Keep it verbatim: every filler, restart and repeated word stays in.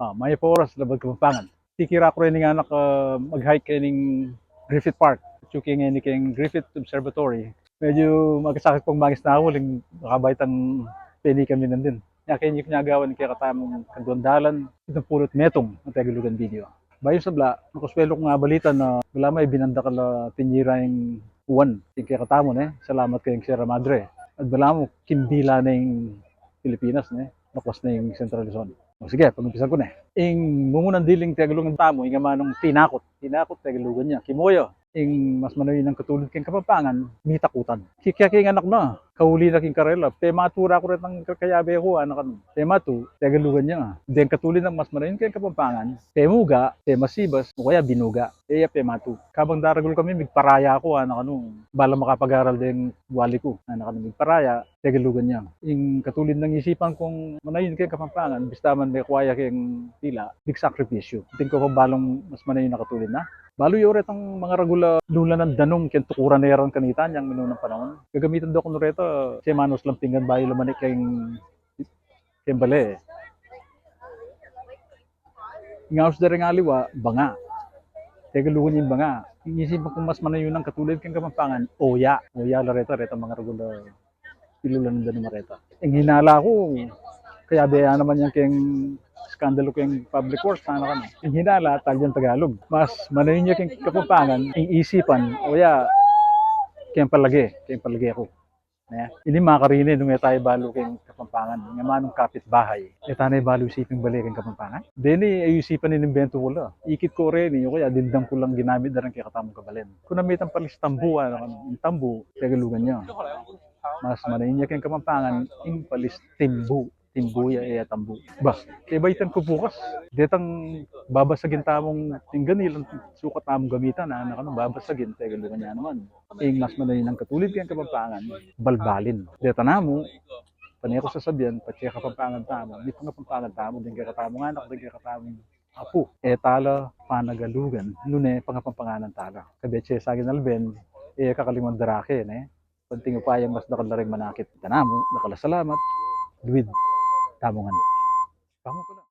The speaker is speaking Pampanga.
Ah, mayap a oras, Labuad Kapampangan. Kikira ku reng anak, ah, mag-hike keng Griffith Park. Atsu ke ngeni keng Griffith Observatory. Medyu magasakit pang mangis na uling, baka baitang peni kami nandin. Nya keni ku nya gawan ing kekatamung kaduang dalan pitumpulu't metung a Tegalugan video. Bayu sabla, nakasuelu kung abalita na balamu e binanda kala tinyira ing Juan, ing kekatamu, ne, salamat keng Sierra Madre. At balamu kimbila ne ing Pilipinas, ne, nakuas ne ing Central Luzon. O sige, pag-umpisan ku ne. Ing mumunang diling Tegalugan tamu, ing amanung tinakut. Tinakut, Tegalugan ya. Kimoyo. Ing mas manayun a katulid keng Kapampangan, mitakutan. Kikya keng anak na, kauli na keng karela, pematu ra ku retang kakayabe ku, anak, anu. Pematu, Tegalugan ya. Deng katulid nang mas manayun keng Kapampangan, pemuga, pemasibas, o kaya binuga. E ya pematu. Kabang daragul kami, migparaya ku, anak, anu. Bala makapag-aral deng wali ku, anak, anu, migparaya. Tegalugan ya. Ing katulid nang isipan kung manayun keng Kapampangan, bista man mekua ya keng dila, bigsakripisyu. Atin ku pang balung mas manayun a katulid na. Balu yu retang mangaragul a lulanan danum keng tukuran ne ran kanita inyang minunang panaun. Gagamitan da kanu reta, semanus lang pinggan bayu lamanik keng, keng bale. Ing aus da reng aliwa, banga. Tegalugan ya ing banga. Ing isipan kung mas manayun a katulid keng Kapampangan, oya. Oya la reta, retang mangaragul a lulanan danum a reta. Ing hinala ku, kayabe ya naman yang keng skandalu keng public works, anak, anu. Ing hinala, talyang Tagalog. Mas manayun ya keng Kapampangan, ing isipan, oya, keng palage, keng palage ku. Ne? Ini makarine nung e ta ibalu keng Kapampangan, ing amanung kapitbahay. E ta na ibalu isiping bale keng Kapampangan? Deni, e yu isipan ing imbentu ku la. Ikit ku reni, o kaya dindam ku lang ginamit da reng kekatamung kabalen. Kuna mitang palis tambu, anak, anu, ing tambu, Tegalugan ya. Mas manayun ya keng Kapampangan, ing palis timbu. Timbu ya, e ya tambu. Ba, kebaitan ku bukas. Detang babasagin tamung pinggan, ilang sukat tamung gamitan, anak, anu, babasagin, Tegalugan ya naman. Ing mas manayun a katulid keng Kapampangan, balbalin. Deta namu, pane ku sasabian, patse Kapampangan tamu, mipangapampangan tamu deng kekatamung anak, deng kekatamung apu. E ta la panagalugan nune pangapampanganan ta la. Kabetse sa aking alben, e kakalinguan darake, ne? Panting upayang mas dakal la reng manakit. Ita namu, dakal a salamat. Luid tamu ngan. Pamu pala.